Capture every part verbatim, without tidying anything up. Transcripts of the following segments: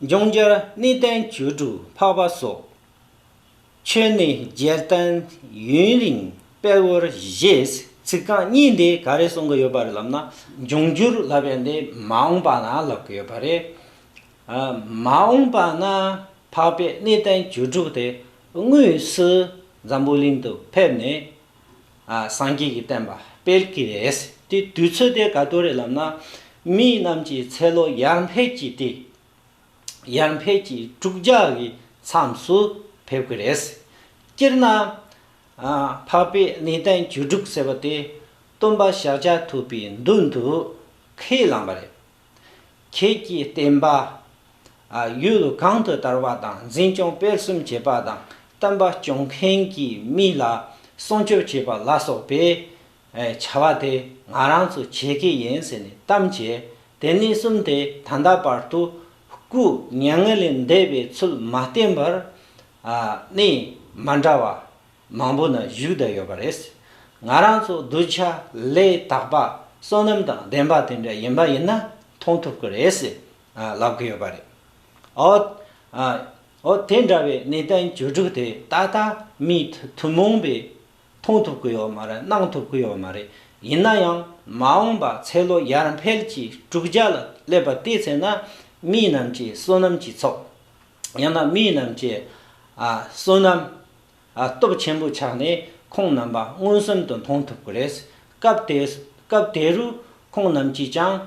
འབྱུང་འགྱུར་གནས་བརྟན་བཅུ་དྲུག་འཕགས་པ་སོགས། ཆོས་ནི་རྒྱལ་བསྟན་ཡུན་རིང་སྤེལ་བར་བཞེས། ཚིག་རྐང་གཉིས་འདི་ག་རེ་གསུང་གི་ཡོད་པ་རེད་ལབ་ན། འབྱུང་འགྱུར་ལབ་ཡ་འདི་མ་འོངས་པ་ན་ལབ་གི་ཡོད་པ་རེད། ཨ། མ་འོངས་པ་ན་འཕགས་པའི་གནས་བརྟན་བཅུ་དྲུག་དེ་དངོས་སུ་འཛམ་བུ་གླིང་དུ་ཕེབས་ནས། ཨ། སངས་རྒྱས་ཀྱི་བསྟན་པ་སྤེལ་གྱི་རེད། དེ་དུས་ཚོད་དེ་ག་དུས་རེད་ལབ་ན། མི་རྣམས་ཀྱི་ཚེ་ལོ་ཡར་འཕེལ་གྱི་དུས། ཡར་འཕེལ་གྱི་དྲུག་བརྒྱ་གི་མཚམས་སུ་ཕེབས་ཀྱི་རེད། སྤྱིར་ན། ཨ། འཕགས་པའི་གནས་བརྟན་བཅུ་དྲུག་ཟེར་བ་དེ་སྟོན་པ་ཤཱཀྱ་ཐུབ་པའི་མདུན་དུ་ཁས་བླངས་པ་རེད། ཁྱེད་ཀྱི་བསྟན་པ། ཨ། ཡུལ་གང་དུ་དར་བ་དང་འཛིན་སྐྱོང་སྤེལ་གསུམ་བྱེད་པ་དང་བསྟན་པ་སྐྱོང་མཁན་གྱི་མི་ལ་སྲུང་སྐྱོབ་བྱེད་པ་ལ་སོགས་པའི། ཨེ། བྱ་བ་དེ་ང་རང་ཚོས་བྱེད་ཀྱི་ཡིན་ཟེར་ནས་གཏམ་བྱས། དེ་ནས་བཟུང་སྟེ་ད་ལྟ་བར་དུ་སྐུ་མྱ་ངན་ལས་འདས་པའི་ཚུལ་མ་བསྟན་པར། ཨ། གནས་མ་འདྲ་བ་མང་པོ་ན་བཞུགས་བསྡད་ཡོད་པ་རེད། ང་རང་ཚོ་གདུལ་བྱ་ལས་དག་པ་བསོད་ནམས་དང་ལྡན་པ་དེ་འདྲ་ཡིན་པ་ཡིན་ན་མཐོང་ཐུབ་ཀྱི་རེད་ཟེར། ཨ། ལབ་ཀྱི་ཡོད་པ་རེད། འོ། ཨ། འོ། དེ་འདྲ་བའི་གནས་བརྟན་བཅུ་དྲུག་དེ་ད་ལྟ་མིའི་ཐུན་མོང་པའི་མཐོང་ཐུབ་ཀྱི་ཡོད་མ་རེད། གནང་ཐུབ་ཀྱི་ཡོད་མ་རེད། ཡིན་ན་ཡང་མ་འོངས་པ་ཚེ་ལོ་ཡར་འཕེལ་གྱི་དྲུག་བརྒྱ་ལ་སླེབས་པ་དེ་ཚེ་ན་མི་རྣམས་ཀྱི་བསོད་ནམས་ཀྱི་ཚོགས། ཡང་ན་མི་རྣམས་ཀྱི། ཨ། བསོད་ནམས། ཨ། སྟོབས་ཆེན་པོ་ཆགས་ནས་ཁོང་རྣམ་པ་མངོན་སུམ་དུ་མཐོང་ཐུབ་ཀྱི་རེད། སྐབས་དེ། སྐབས་དེ་རུ་ཁོང་རྣམས་ཀྱིས་ཀྱང་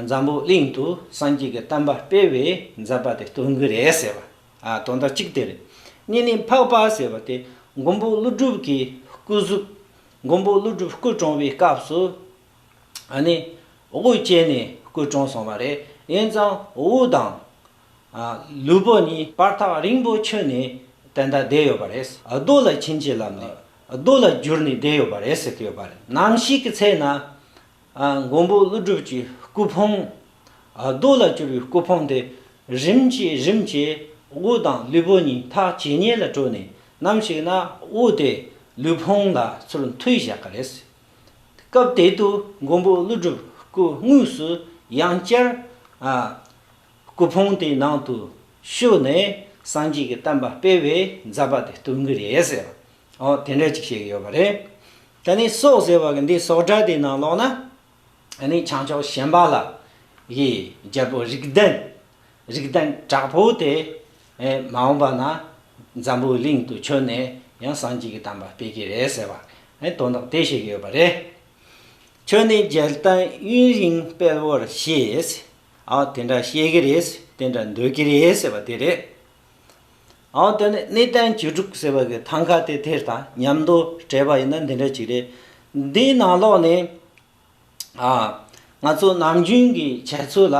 འཛམ་བུ་གླིང་དུ་སངས་རྒྱས་ཀྱི་བསྟན་པ་སྤེལ་བའི་མཛད་པ་དེ་སྟོན་གྱི་རེད་ཟེར་བ། ཨ། དོན་དག་གཅིག་དེ་རེད། གཉིས་ནི་འཕགས་པ་ཟེར་བ་དེ་མགོན་པོ་ཀླུ་སྒྲུབ་ཀྱི་སྐུ་གཟུགས། མགོན་པོ་ཀླུ་སྒྲུབ་སྐུ་གྲོངས་པའི་སྐབས་སུ། ཨ་ནི། དབུ་བཅད་ནས་སྐུ་གྲོངས་སོང་བ་རེད། ཡིན་ཙང་དབུ་དང་། ཨ། ལུས་པོ་གཉིས་བར་ཐག་རིང་པོ་ཆོད་ནས་དེ་འདྲ་བསྡད་ཡོད་པ་རེད། རྡོ་ལ་ཕྱིན་ཅི་ལམ་ནས་རྡོ་ལ་གྱུར་ནས་བསྡད་ཡོད་པ་རེད་ཟེར་གྱི་ཡོད་པ་རེད། ནམ་ཞིག་གི་ཚེ་ན། ཨ། མགོན་པོ་ཀླུ་སྒྲུབ་ཀྱི་སྐུ་ཕུང་། ཨ། རྡོ་ལ་གྱུར་བའི་སྐུ་ཕུང་དེ་རིམ་གྱིས་རིམ་གྱིས་དབུ་དང་ལུས་པོ་གཉིས་ཐག་ཇེ་ཉེ་ལ་འགྲོ་ནས་ནམ་ཞིག་ན་དབུ་དེ་ལུས་ཕུང་ལ་ཚུར་མཐུད་བཞག་གི་རེད། སྐབས་དེ་དུས་མགོན་པོ་ཀླུ་སྒྲུབ་སྐུ་དངོས་སུ་ཡང་བསྐྱར། ཨ། སྐུ་ཕུང་དེའི་ནང་དུ་བཞུགས་ནས་སངས་རྒྱས་ཀྱི་བསྟན་པ་སྤེལ་བའི་མཛད་པ་དེ་སྟོན་གྱི་རེད་ཟེར། འོ། དེ་འདྲ་ཅིག་བཤད་ཀྱི་ཡོད་པ་རེད། ད་ནི་སོགས་ཟེར་བ་གི་འདི་སོགས་སྒྲ་དེའི་ནང་ལོགས་ན། ཨ་ནི་བྱང་ཕྱོགས་ཤན་པ་ལ་ཡི་རྒྱལ་པོ་རིགས་ལྡན། རིགས་ལྡན་དྲག་པོ་དེ། ཨེ། མ་འོངས་པ་ན་འཛམ་བུ་གླིང་དུ་བྱོན་ནས་ཡང་སངས་རྒྱས་ཀྱི་བསྟན་པ་སྤེལ་གྱི་རེད་ཟེར་བ། ཨེ། དོན་དག་དེ་བཤད་ཀྱི་ཡོད་པ་རེད། ཁྱོད་ནི་རྒྱལ་བསྟན་ཡུན་རིང་སྤེལ་བར་བཞེས། ཨ། དེ་འདྲ་བཤད་ཀྱི་རེད། དེ་འདྲ་འདོད་ཀྱི་རེད་ཟེར་བ་དེ་རེད། ཨ། དེ་ནི་གནས་བརྟན་བཅུ་དྲུག་ཟེར་བ་གི་ཐང་ཀ་དེ་དེར་དང་མཉམ་དུ་བྲིས་པ་ཡིན་ན་འདི་འདྲ་ཅིག་རེད། འདིའི་ནང་ལོགས་ནས། ཨ། ང་ཚོ་ནམ་རྒྱུན་གྱི་འཆད་ཚུལ་ལ་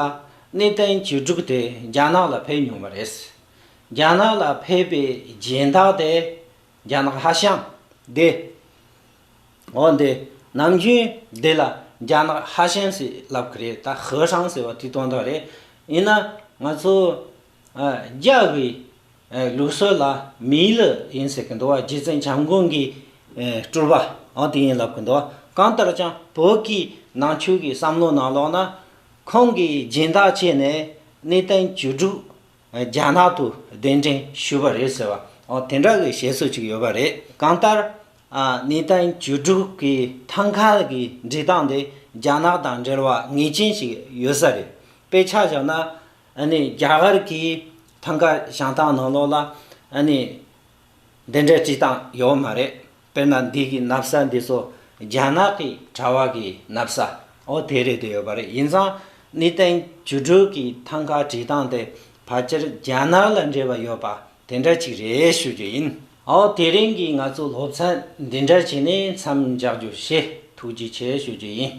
གནས་བརྟན་བཅུ་དྲུག་དེ་རྒྱ་ནག་ལ་ཕེབས་མྱོང་བ་རེད། རྒྱ་ནག་ལ་ཕེབས་པའི་སྦྱིན་བདག་དེ་རྒྱ་ནག་ཧྭ་ཤང་དེ། འོ། འདི་ནམ་རྒྱུན་འདི་ལ་རྒྱ་ནག་ཧྭ་ཤང་ཟེར་ལབ་ཀྱི་རེད། ད་ཧྭ་ཤང་ཟེར་བ་དེ་དོན་དག་རེད། ཡིན་ན་ང་ཚོ། ཨ། རྒྱ་གི། ཨ། ལུགས་སྲོལ་ལ་མིའི་ལུགས་ཡིན་ཟེར་གྱི་འདུག་བ། རྗེ་བཙུན་བྱམས་མགོན་གྱི། ཨ། སྤྲུལ་པ། འོ། དེ་ཡིན་ལབ་ཀྱི་འདུག་བ། གང་ལྟར་ཀྱང་བོད་ཀྱི་ནང་ཆོས་ཀྱི་བསམ་བློ་ནང་ལོགས་ན། ཁོང་གིས་སྦྱིན་བདག་བྱས་ནས་གནས་བརྟན་བཅུ་དྲུག་རྒྱ་ནག་ཏུ་གདན་འདྲེན་ཞུས་པ་རེད་ཟེར་བ། འོ། དེ་འདྲ་གི་བཤད་སྲོལ་ཅིག་ཡོད་པ་རེད། གང་ལྟར། ཨ། གནས་བརྟན་བཅུ་དྲུག་གི་ཐང་ཀ་གི་འབྲི་སྟངས་དེ་རྒྱ་ནག་དང་འབྲེལ་བ་ངེས་ཅན་ཞིག་ཡོད་ས་རེད། དཔེ་ཆ་བཞག་ན། ཨ་ནི་རྒྱ་གར་གྱི་ཐང་ཀ་བཞེངས་སྟངས་ནང་ལོགས་ལ། ཨ་ནི་འདི་འདྲའི་བྲིས་སྟངས་ཡོད་མ་རེད། དཔེར་ན་འདི་གི་ན་བཟའ་འདི་ཚོ་རྒྱ་ནག་གི་གྲྭ་བ་གི་ན་བཟའ། འོ། དེ་རེད་དེ་ཡོད་པ་རེད། ཡིན་ཙང་གནས་བརྟན་བཅུ་དྲུག་གི་ཐང་ཀ་བྲིས་སྟངས་དེ་ཕལ་ཆེར་རྒྱ་ནག་ལ་འབྲེལ་བ་ཡོད་པ་དེ་འདྲ་ཅིག་རེད་ཞུ་རྒྱུ་ཡིན། འོ། དེ་རིང་གི་ང་ཚོ་སློབ་ཚན་འདི་འདྲ་བྱས་ནས་མཚམས་འཇོག་རྒྱུ་བྱེད། ཐུགས་རྗེ་ཆེ་ཞུ་རྒྱུ་ཡིན།